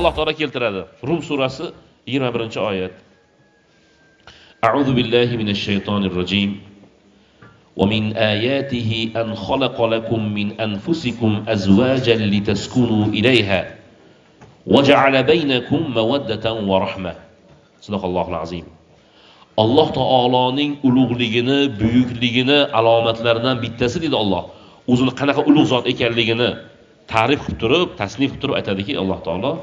Alloh taolo keltiradi. Rum surasi 21-oyat. A'udhu billahi minash shaytonir rojim. Va min ayatihi an khalaqa lakum min anfusikum azwajan litaskunu ilayha va ja'ala baynakum mawaddatan va rahma. Sadaqallohul azim. Alloh taoloning ulug'ligini, buyukligini alomatlaridan bittasi deydi Alloh. O'zini qanaqa ulug' zot ekanligini ta'rif qilib turib, tasnif qilib turib aytadiki, Alloh taolo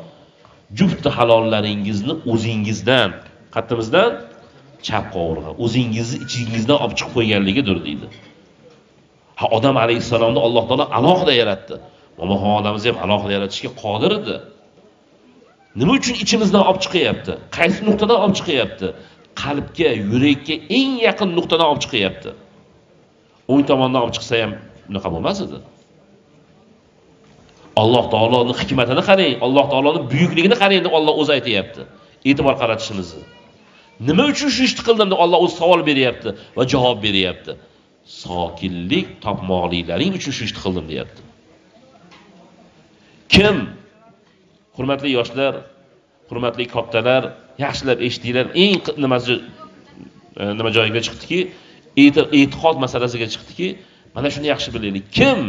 jufti halollaringizni o'zingizdan, qattimizdan chap qovurg'a, o'zingizni ichingizdan olib chiqib qo'yganligidir deydi. Ha, Odam alayhissalomni Alloh taolo alohida yaratdi. Momo odamimizni ham alohida yaratishga qodir edi. Nima uchun ichimizdan olib chiqyapti? Qaysi nuqtadan olib chiqyapti? Qalbga, yurakka eng yaqin nuqtadan olib chiqyapti. O'ng tomondan olib chiqsa ham bunaqa bo'lmas edi. Alloh taoloning hikmatini qarang, Alloh taoloning buyukligini qarang deb Alloh o'zi aytayapti. E'tibor qaratishimizni. Nima uchun shu ishni qildim deb Alloh o'zi savol beryapti va javob beryapti. Sokinlik topmoqliklaring uchun shu ishni qildim deyapti. Kim? Hurmatli yoshlar, hurmatli kattalar, yaxshilab eshitinglar. Eng nimasi nima joyiga chiqdiki, e'tiqod masalasiga chiqdiki, mana shuni yaxshi bilaylik. Kim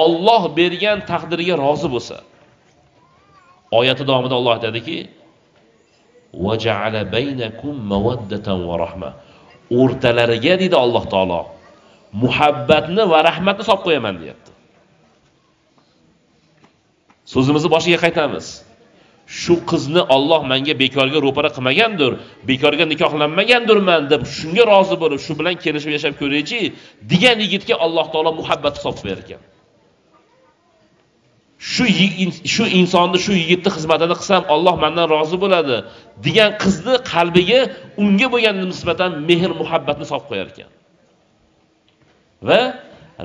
Alloh bergan taqdirga rozi bo'lsa, oyati davomida Alloh aytadiki, va ja'ala baynakum mawaddatan va rahma. O'rtalariga deydi Alloh taolo, muhabbatni va rahmatni solib qo'yaman deyapti. So'zimizni boshiga qaytamiz. Shu qizni Alloh menga bekorga ro'para qilmagandir, bekorga nikohlanmagandirman deb shunga rozi bo'lib, shu bilan kelishib yashab ko'raychi degan yigitga Alloh taolo muhabbat solib qo'yar ekan. Shu insonni, shu yigitni xizmatini qilsam Alloh mendan rozi bo'ladi degan qizni qalbiga unga bo'lgan nisbatan mehr muhabbatni solib qo'yar ekan. Va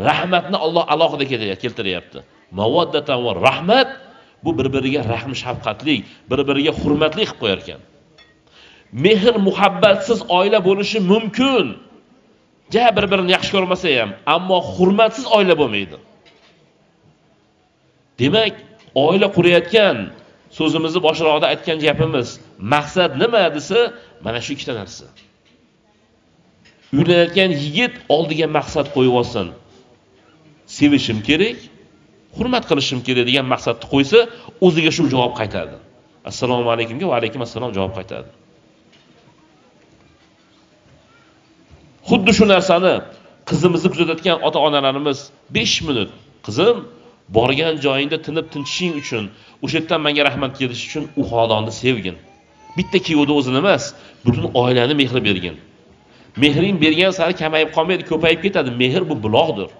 rahmatni Alloh alohida keltiryapti. Mavaddatan va rahmat, bu bir-biriga rahm shafqatlik, bir-biriga hurmatli qilib qo'yar ekan. Mehr muhabbatsiz oila bo'lishi mumkin. Ja bir-birini yaxshi ko'rmasa ham, ammo hurmatsiz oila bo'lmaydi. Demak, oila qurayotgan so'zimizni boshroqda aytgan gapimiz, maqsad nima desa, mana shu ikkita narsa. Uylanayotgan yigit oldiga maqsad qo'yib olsin. Sevishim kerak, hurmat qilishim kerak degan maqsadni qo'ysa, o'ziga shu javob qaytadi. Assalomu alaykumga va alaykum assalom javob qaytadi. Xuddi shu narsani qizimizni kuzatayotgan ota-onalarimiz 5 minut qizim borgan joyingda tinib tinchishing uchun, o'sha yerdan menga rahmat kelishi uchun u xonadonni sevgin. Bitta kuyovni o'zini emas, butun oilani mehri bergin. Mehring bergan sari kamayib qolmaydi, ko'payib ketadi. Mehr bu buloqdir.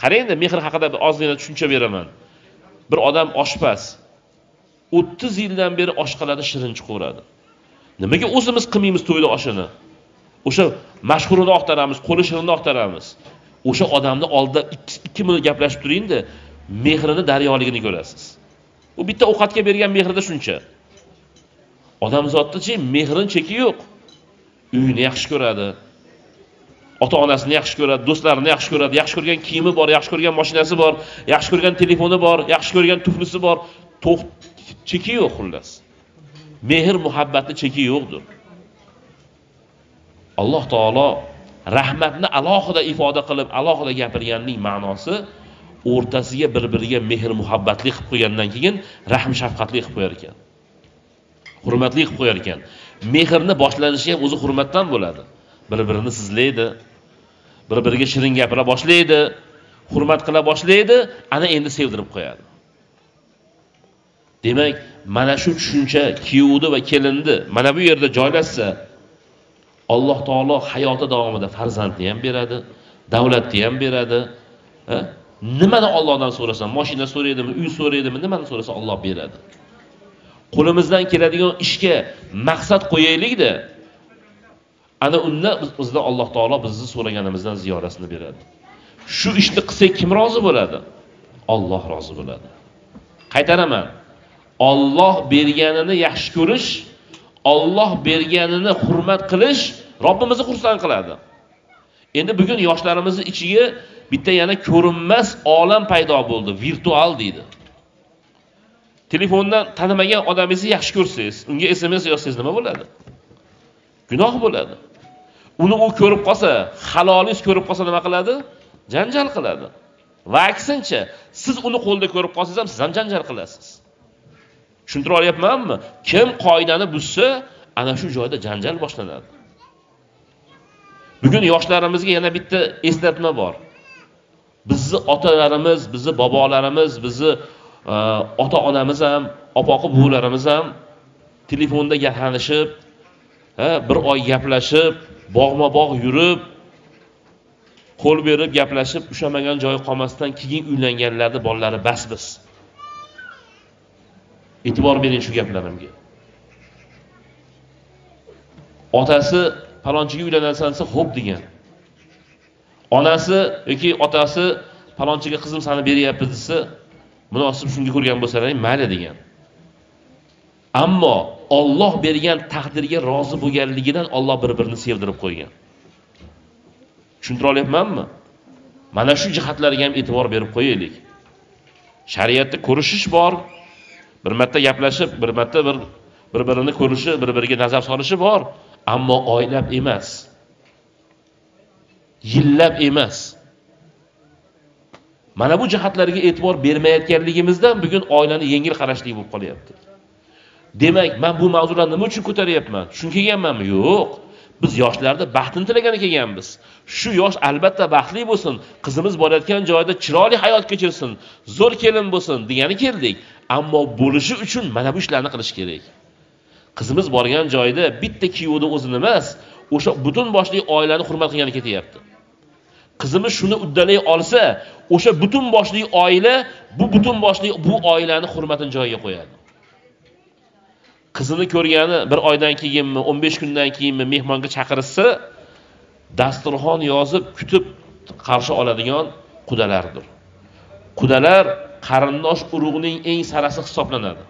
Qarang-da, mehr haqida bir ozgina tushuncha beraman. Bir odam oshpaz. 30 yildan beri osh qiladi, shirin chiqaradi. Nimaga o'zimiz qilmaymiz to'yda oshini? O'sha mashhurini oqtaramiz, qo'li shirinni oqtaramiz. O'sha odamni oldida 2 minut gaplashib turing-da, mehrini daryoligini ko'rasiz. U bitta ovqatga bergan mehrida shuncha. Odamzotda-chi mehrin cheki yo'q. Uyini yaxshi ko'radi, ota-onasini yaxshi ko'radi, do'stlarini yaxshi ko'radi, yaxshi ko'rgan kiyimi bor, yaxshi ko'rgan mashinasi bor, yaxshi ko'rgan telefoni bor, yaxshi ko'rgan tuflisi bor. Cheki yo'q xullas. Mehr muhabbatni cheki yo'qdir. Alloh taolo rahmatni alohida ifoda qilib, alohida gapirganning ma'nosi o'rtasiga bir-biriga mehr muhabbatli qilib qo'ygandan keyin rahm shafqatli qilib qo'yar ekan. Hurmatli qilib qo'yar ekan. Mehrni boshlanishi ham o'zi hurmatdan bo'ladi. Bir-birini sizlaydi, bir-biriga shirin gapira boshlaydi, hurmat qila boshlaydi, ana endi sevdirib qo'yadi. Demak, mana shu tushuncha kuyovni va kelinni mana bu yerda joylashsa, Alloh taolo hayoti davomida farzandni ham beradi, davlatni ham beradi. Nimani Allohdan so'rasa, mashina so'raydimi, uy so'raydimi, nimani so'rasa Alloh beradi. Qo'limizdan keladigan ishga maqsad qo'yaylik-da, ana unda bizdan Alloh taolo bizni so'raganimizdan ziyodasini beradi. Shu ishni qilsak kim rozi bo'ladi? Alloh rozi bo'ladi. Qaytaraman. Alloh berganini yaxshi ko'rish, Alloh berganini hurmat qilish Robbimizni xursand qiladi. Endi bugun yoshlarimizni ichiga bitta yana ko'rinmas olam paydo bo'ldi, virtual deydi. Telefondan tanimagan odamingizni yaxshi ko'rsangiz, unga SMS yozsangiz nima bo'ladi? Gunoh bo'ladi. Uni u ko'rib qolsa, halolingiz ko'rib qolsa nima qiladi? Janjal qiladi. Va aksincha, siz uni qo'lda ko'rib qolsangiz ham siz ham janjal qilasiz. Tushuntira olyapmanmi? Kim qoidani buzsa, ana shu joyda janjal boshlanadi. Bugun yoshlarimizga yana bitta eslatma bor. Bizni otalarimiz, bizni bobolarimiz, bizni ota-onamiz ham, opoqi buvilarimiz ham telefonda gaplanishib, bir oy gaplashib, bog'ma-bog' yurib, qo'l berib gaplashib, ushamagan joyi qolmasdan keyin uylanganlarni bolalari bas biz. E'tibor bering shu gaplarimga. Otasi palonchiga uylanasan desa, xo'p degan. Onasi yoki otasi palonchiga qizim seni beryapti desa, munosib shunga ko'rgan bo'lsalaring mayli degan. Ammo Alloh bergan taqdirga rozi bo'lganligidan Alloh bir-birini sevdirib qo'ygan. Tushuntira olyapmanmi? Mana shu jihatlarga ham e'tibor berib qo'yaylik. Shariatda ko'rishish bor, bir marta gaplashib, bir marta bir-birini ko'rishi, bir-biriga nazar solishi bor, ammo oylab emas. Yillab emas. Mana bu jihatlarga e'tibor bermayotganligimizdan bugun oilani yengil qarashlik bo'lib qolyapti. Demak, men bu mavzularni nima uchun ko'taryapman? Shunga kelganmanmi? Yo'q. Biz yoshlarda baxtini tilagani kelganmiz. Shu yosh albatta baxtli bo'lsin, qizimiz borayotgan joyda chiroyli hayot kechirsin, zo'r kelin bo'lsin degani keldik. Ammo bo'lishi uchun mana bu ishlarni qilish kerak. Qizimiz borgan joyda bitta kuyovni o'zini emas, o'sha butun boshli oilani hurmat qilgani ketyapti. Qizimiz shuni uddalay olsa, o'sha butun boshli oila bu butun boshli bu oilani hurmatini joyiga qo'yadi. Qizini ko'rgani bir oydan keyinmi, 15 kundan keyinmi mehmonga chaqirsa, dasturxon yozib kutib qarshi oladigan qudalardir. Qudalar qarindosh urug'ning eng sarasi hisoblanadi.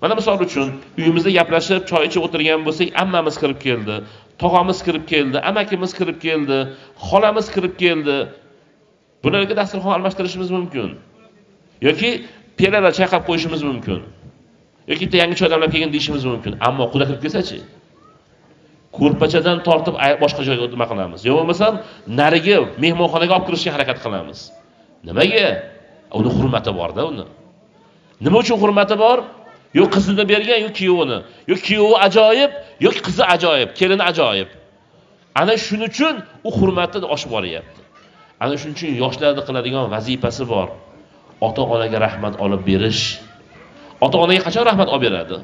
Mana misol uchun uyimizda gaplashib, choy ichib o'tirgan bo'lsak, ammamiz kirib keldi, tog'amiz kirib keldi, amakimiz kirib keldi, xolamiz kirib keldi. Bularga dasturxon almashtirishimiz mumkin. Yoki piyola chayqab qo'yishimiz mumkin. Yoki bitta yangi choy damlab kelgin deyishimiz mumkin. Ammo quda kirib kelsa-chi? Ko'rpachadan tortib boshqa joyga nima qilamiz? Yo bo'lmasam narigi mehmonxonaga olib kirishga harakat qilamiz. Nimaga? Uni hurmati bor-da uni. Nima uchun hurmati bor? Yo qizini bergan, yo kuyovini. Yo kuyovi ajoyib, yo qizi ajoyib, kelini ajoyib. Ana shuning uchun u hurmatni oshib boryapti. Ana shuning uchun yoshlarda qiladigan vazifasi bor. Ota-onaga rahmat olib berish. Ota-onaga qachon rahmat olib beradi?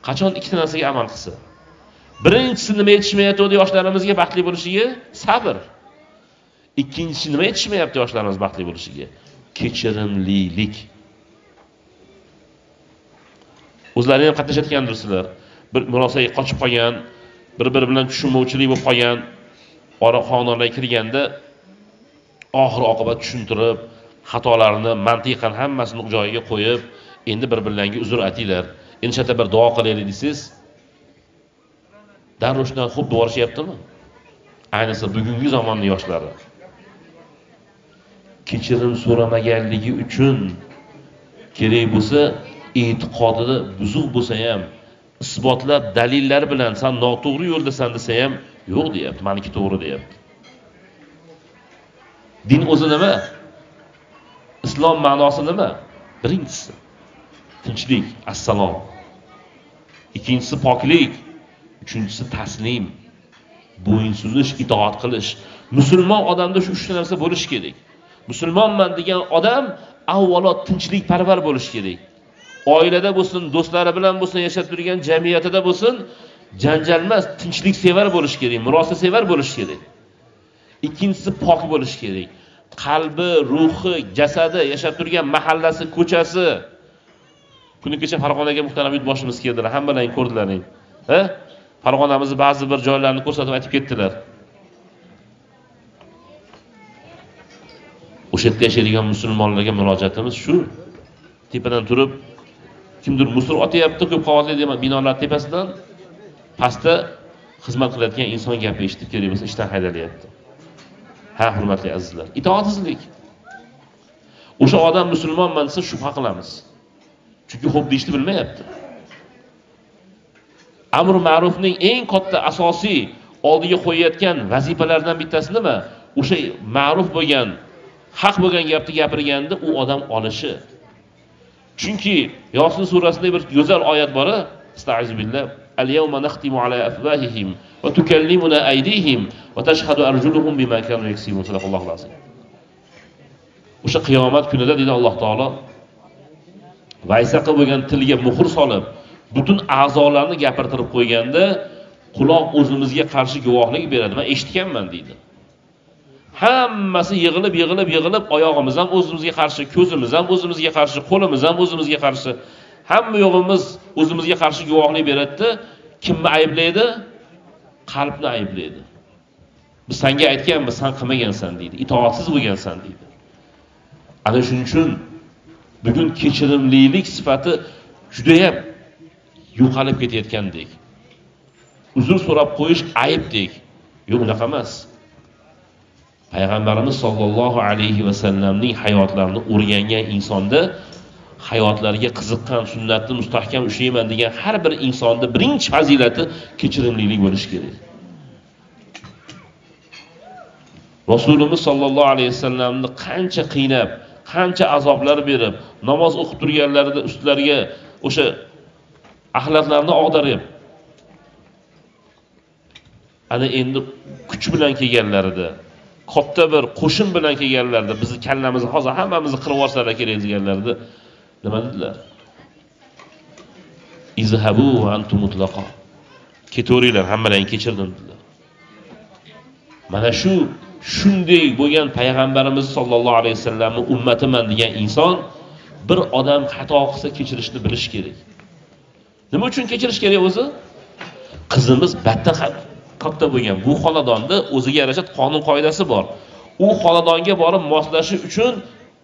Qachon ikkita narsaga amal qilsa. Birinchisi nima yetishmayapti yoshlarimizga baxtli bo'lishiga? Sabr. Ikkinchisi nima yetishmayapti yoshlarimiz baxtli bo'lishiga? Kechirimlilik. O'zlari ham qatnashayotgandirsizlar. Bir murosaga qochib qolgan, bir-biri bilan tushunmovchilik bo'lib qolgan ora xonadonlarga kirganda oxir oqibat tushuntirib, xatolarini mantiqan hammasini joyiga qo'yib, endi bir-birlariga uzr aytinglar. Endi shu yerda bir duo qilaylik desangiz, darrov shundan xo'p duorishyaptimi? Ayniqsa bugungi zamonning yoshlari kechirim so'ramaganligi uchun kerak bo'lsa e'tiqodida buzuq bo'lsa ham isbotlab dalillar bilan san noto'g'ri yo'ldasan desa ham yo'q deyapti, meniki to'g'ri deyapti. Din o'zi nima? Islom ma'nosi nima? Birinchisi tinchlik, assalom. Ikkinchisi poklik, uchinchisi taslim, bo'yinsuzish, itoat qilish. Musulmon odamda shu uchta narsa bo'lishi kerak. Musulmonman degan odam avvalo tinchlikparvar bo'lishi kerak. Oilada bo'lsin, do'stlari bilan bo'lsin, yashab turgan jamiyatida bo'lsin, janjal emas, tinchlik sevar bo'lishi kerak, murosa sevar bo'lishi kerak. Ikkinchisi pok bo'lishi kerak. Qalbi, ruhi, jasadi, yashab turgan mahallasi, ko'chasi. Kuni kecha Farg'onaga muhtaram yurtboshimiz keldilar, hammalaring ko'rdilaring. Ha? Farg'onamizni ba'zi bir joylarini ko'rsatib aytib ketdilar. O'sha yerda yashaydigan musulmonlarga murojaatimiz shu. Tepadan turib kimdir musor otyapti, ko'p qavatli binolar tepasidan pastda xizmat qilayotgan inson gapi eshitib kerak bo'lsa ishdan haydalyapti. Ha, hurmatli azizlar, itoatsizlik. O'sha odam musulmonman desa shubha qilamiz. Chunki Chunki xo'p deyishni bilmayapti. Amr ma'rufning eng katta asosiy oldiga qo'yayotgan vazifalardan bittasi nima? O'sha ma'ruf bo'lgan, haq bo'lgan gapni gapirganda u odam olishi. Chunki Yosin surasida bir go'zal oyat bor, astaizu billah, al-yawma nakhtimu ala afwahihim va tukallimuna aydihim va tashhadu arjuluhum bima kanu yaksibun. Sadaqallohu azim. O'sha qiyomat kunida dedi Alloh taolo, vaysaqa bo'lgan tilga muhr solib, butun a'zolarni gapirtirib qo'yganda quloq o'zimizga qarshi guvohlik beradi. Men eshitganman deydi. Hammasi yig'ilib, yig'ilib, yig'ilib oyog'imiz ham o'zimizga qarshi, ko'zimiz ham o'zimizga qarshi, qo'limiz ham o'zimizga qarshi, hamma yo'g'imiz o'zimizga qarshi guvohlik beradi. Kimni ayblaydi? Qalbni ayblaydi. Biz senga aytganmiz, sen qilmagansan deydi. Itoatsiz bo'lgansan deydi. Ana shuning uchun bugun kechirimlilik sifati juda ham yo'qolib ketayotgandek. Uzr so'rab qo'yish aybdek. Yo'q, unaqa emas. Payg'ambarimiz sollallohu alayhi va sallamning hayotlarini o'rgangan insonda, hayotlariga qiziqqan, sunnatni mustahkam ushlayman degan har bir insonda birinchi fazilati kechirimlilik bo'lishi kerak. Rasulimiz sollallohu alayhi vasallamni qancha qiynab, qancha azoblar berib, namoz o'qib turganlarida ustlariga o'sha axlatlarni og'darib, ana endi kuch bilan kelganlarida, katta bir qo'shin bilan kelganlarida, bizni kallamizni hozir hammamizni qirib yuborsalar kerak deganlarida nima dedilar? Izhabu va antum mutlaqa. Ketaveringlar, hammalaring kechirdim dedilar. Mana shu shunday bo'lgan payg'ambarimiz sollallohu alayhi vasallamning ummatiman degan inson bir odam xato qilsa kechirishni bilish kerak. Nima uchun kechirish kerak o'zi? Qizimiz battar katta bo'lgan bu xonadonda o'ziga yarasha qonun qoidasi bor. U xonadonga borib moslashish uchun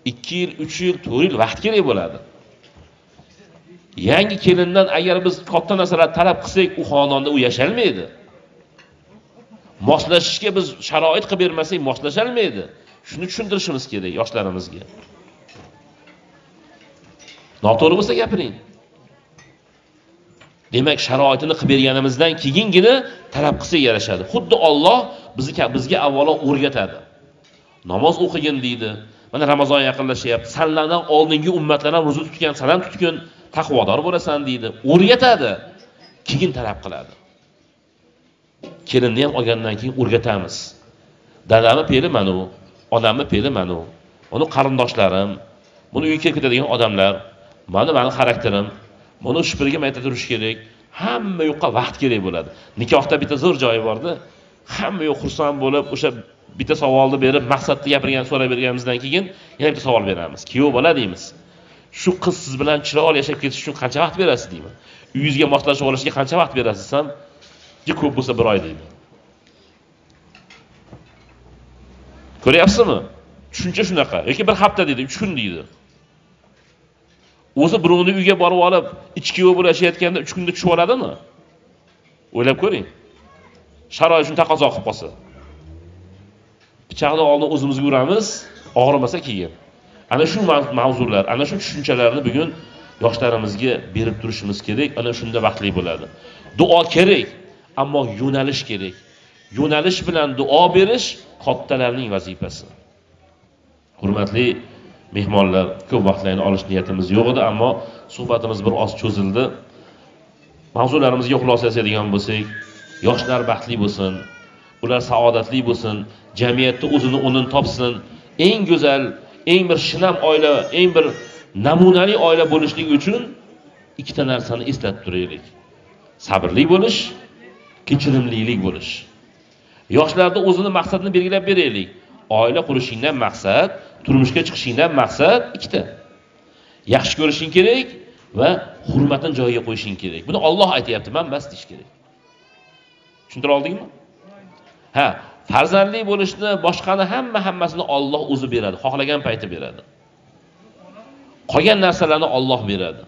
2 yil, 3 yil, 4 yil vaqt kerak bo'ladi. Yangi kelindan agar biz katta narsalar talab qilsak, u xonadonda u yashalmaydi. Moslashishga biz sharoit qilib bermasak, moslashalmaydi. Shuni tushuntirishimiz kerak yoshlarimizga. Noto'g'ri bo'lsa gapiring. Demak, sharoitini qilib berganimizdan keyingina talab qilsak yarashadi. Xuddi Alloh bizga avvalo o'rgatadi. Namoz o'qigin deydi. Mana Ramazon yaqinlashyapti. Sanlardan oldingi ummatlar ham ro'za tutgan, san ham tutgin, taqvodor bo'lasan deydi. O'rgatadi. Keyin talab qiladi. Kelinni ham olgandan keyin o'rgatamiz. Dadamni peli mana u, onamni peli mana u, uni qarindoshlarim, buni uyga kelib ketadigan odamlar, mana meni xarakterim, buni shupurga mayta turish kerak. Hamma yoqqa vaqt kerak bo'ladi. Nikohda bitta zo'r joyi bordi. Hamma yoq xursand bo'lib, o'sha bitta savolni berib, maqsadni gapirgan, so'rab berganimizdan keyin yana bitta savol beramiz. Kuyov bola deymiz. Shu qiz siz bilan chiroyli yashab ketish uchun qancha vaqt berasiz deyman. Uyingizga moslashib olishga qancha vaqt berasiz desam, ko'p bo'lsa 1 oy deydi. Ko'ryapsizmi? Tushuncha shunaqa. Yoki 1 hafta deydi, 3 kun deydi. O'zi birovni uyga borib olib, ichki yo'l bo'lib yashayotganda 3 kunda tushib oladimi? O'ylab ko'ring. Sharoit shuni taqozo qilib qolsa. Pichoqni oldin o'zimizga uramiz, og'rimasa keyin. Ana shu mavzular, ana shu tushunchalarni bugun yoshlarimizga berib turishimiz kerak. Ana shunda baxtli bo'ladi. Duo kerak, ammo yo'nalish kerak. Yo'nalish bilan duo berish kattalarning vazifasi. Hurmatli mehmonlar, ko'p vaqtlarni olish niyatimiz yo'q edi, ammo suhbatimiz bir oz cho'zildi. Mavzularimizga xulosa yasaydigan bo'lsak, yoshlar baxtli bo'lsin, ular saodatli bo'lsin, jamiyatda o'zini o'rnini topsin, eng go'zal, eng bir shinam oila, eng bir namunali oila bo'lishligi uchun ikkita narsani eslatib turaylik. Sabrli bo'lish, kechirimlilik bo'lish. Yoshlarda o'zini maqsadini belgilab beraylik. Oila qurishingdan maqsad, turmushga chiqishingdan maqsad ikkita. Yaxshi ko'rishing kerak va hurmatini joyiga qo'yishing kerak. Buni Alloh aytayapti, men bas deyish kerak. Tushuntira oldingmi? Ha, farzandli bo'lishni, boshqani hammasini Alloh o'zi beradi, xohlagan payti beradi. Qolgan narsalarni Alloh beradi.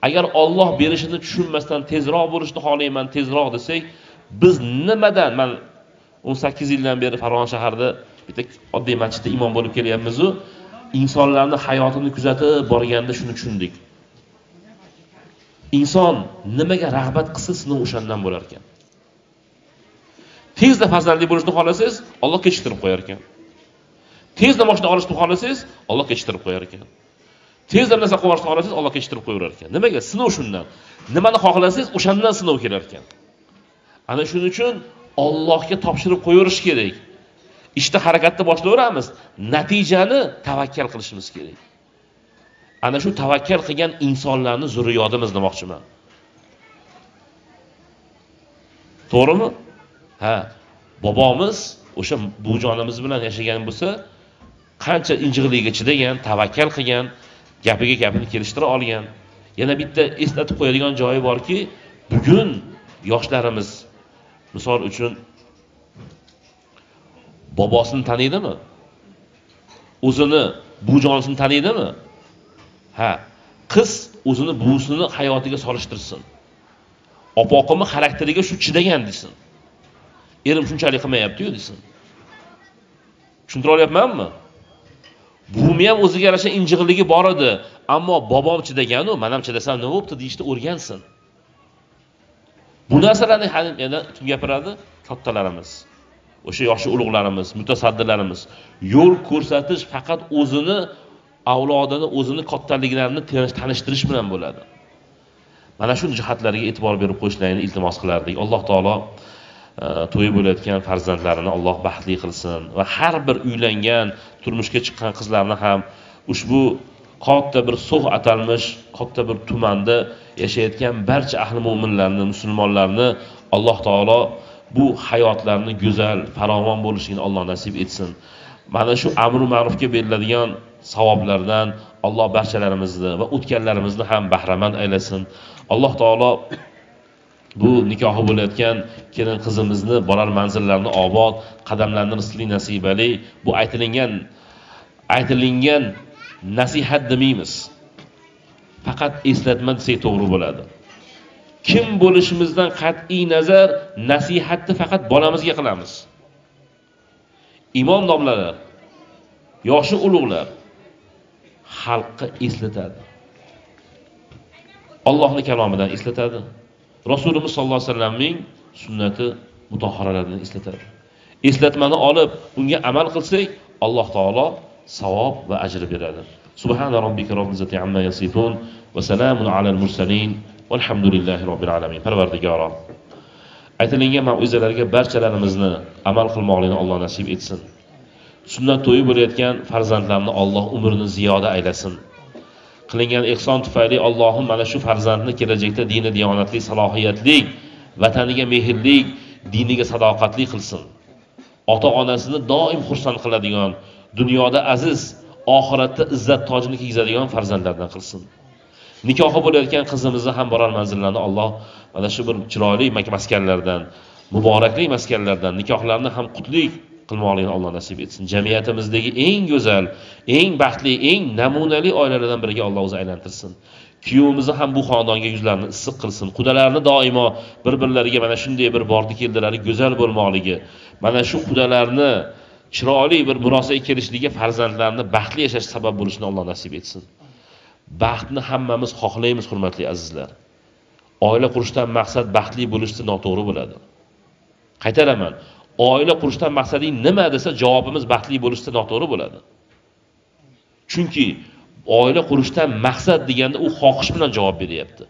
Agar Alloh berishini tushunmasdan tezroq bo'lishni xohlayman, tezroq desak, biz nimadan, men 18 yildan beri Farg'ona shahrida bitta oddiy masjidda imom bo'lib kelyapmiz-u, insonlarning hayotini kuzatib borganda shuni tushundik. Inson nimaga rag'bat qilsa, sinov o'shandan bo'lar ekan. Tezda farzandli bo'lishni xohlasangiz, Alloh kechiktirib qo'yar ekan. Tezda mashina olishni xohlasangiz, Alloh kechiktirib qo'yar ekan. Tezda narsa qilib olishni xohlasangiz, Alloh kechiktirib qo'yaverar ekan. Nimaga? Sinov shundan. Nimani xohlasangiz, o'shandan sinov kelar ekan. Ana shuning uchun Allohga topshirib qo'yaverish kerak. Ishda harakatni boshlayveramiz, natijani tavakkal qilishimiz kerak. Ana shu tavakkal qilgan insonlarni zurriyodimiz demoqchiman. To'g'rimi? Ha, bobomiz o'sha buvijonimiz bilan yashagan bo'lsa, qancha injiqligiga chidagan, tavakkal qilgan, gapiga gapini kelishtira olgan. Yana bitta eslatib qo'yadigan joyi borki, bugun yoshlarimiz misol uchun bobosini taniydimi? O'zini buvijonisini taniydimi? Ha, qiz o'zini buvisini hayotiga solishtirsin. Opoqimni xarakteriga shu chidagan desin. Erim shunchalik qilmayapti-yu desin. Tushuntira olyapmanmi? Buvim ham o'ziga yarasha injiqligi bor edi, ammo bobom chidagan-u, men ham chidasam nima bo'pti deyishni o'rgansin. Bu narsalarni yana kim gapiradi? Kattalarimiz, o'sha yoshi ulug'larimiz, mutasaddilarimiz. Yo'l ko'rsatish faqat o'zini avlodini, o'zini kattaliklarini tanishtirish bilan bo'ladi. Mana shu jihatlarga e'tibor berib qo'yishlarini iltimos qilardik. Alloh taolo to'yi bo'layotgan farzandlarini Alloh baxtli qilsin va har bir uylangan, turmushga chiqqan qizlarni ham ushbu katta bir so'g' atalmish, katta bir tumanda yashayotgan barcha ahli mo'minlarni, musulmonlarni Alloh taolo bu hayotlarni go'zal, farovon bo'lishini Alloh nasib etsin. Mana shu amru ma'rufga beriladigan savoblardan Alloh barchalarimizni va o'tganlarimizni ham bahramand aylasin. Alloh taolo bu nikohi bo'layotgan kelin qizimizni borar manzillarini obod, qadamlarini rizqli nasibali, bu aytilingan nasihat demaymiz. Faqat eslatma desak to'g'ri bo'ladi. Kim bo'lishimizdan qat'iy nazar nasihatni faqat bolamizga qilamiz. Imom domlalar, yoshi ulug'lar xalqqa eslatadi. Allohning kalomidan eslatadi. Rasulimiz sollallohu alayhi vasallamning sunnati mutahharalaridan eslatadi. Eslatmani olib, unga amal qilsak, Alloh taolo savob va ajr beradi. Subhana robbika robbil izzati amma yasifun va salamun alal mursalin valhamdulillahi robbil alamin. Parvardigoro, aytilingan mav'izalarga barchalarimizni amal qilmoqlikni Alloh nasib etsin. Sunnat to'yi bo'layotgan farzandlarni Alloh umrini ziyoda aylasin. Qilingan ehson tufayli Allohim mana shu farzandni kelajakda dini diyonatli, salohiyatli, vataniga mehrli, diniga sadoqatli qilsin. Ota-onasini doim xursand qiladigan, dunyoda aziz, oxiratda izzat tojini kiygizadigan farzandlardan qilsin. Nikohi bo'layotgan qizimizni ham borar manzillarni Alloh mana shu bir chiroyli maskanlardan, muborakli maskanlardan nikohlarni ham qutli qilmoqligini Alloh nasib etsin. Jamiyatimizdagi eng go'zal, eng baxtli, eng namunali oilalardan biriga Alloh o'zi aylantirsin. Kuyovimizni ham bu xonadonga yuzlarini issiq qilsin. Qudalarni doimo bir-birlariga mana shunday bir bordi-keldilari go'zal bo'lmoqligi, mana shu qudalarni chiroyli bir murosaga kelishligiga farzandlarni baxtli yashash sabab bo'lishini Alloh nasib etsin. Baxtni hammamiz xohlaymiz, hurmatli azizlar. Oila qurishdan maqsad baxtli bo'lishda noto'g'ri bo'ladi. Qaytaraman. Oila qurishdan maqsading nima desa, javobimiz baxtli bo'lishda noto'g'ri bo'ladi. Chunki oila qurishdan maqsad deganda u xohish bilan javob beryapti.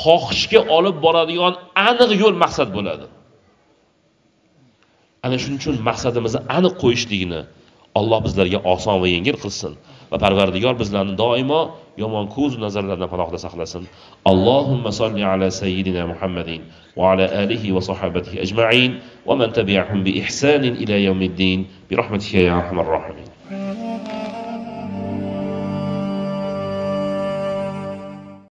Xohishga olib boradigan aniq yo'l maqsad bo'ladi. Ana shuning uchun maqsadimizni aniq qo'yishligini Alloh bizlarga oson va yengil qilsin va Parvardigor bizlarni doimo yomon ko'z nazarlardan panohda saqlasin. Allohumma solli ala sayyidina Muhammadin va ala alihi va sahobatihi ajma'in va man tabi'ahum bi ihsanin ila yawmiddin bi rahmatika ya arhamar rohimin.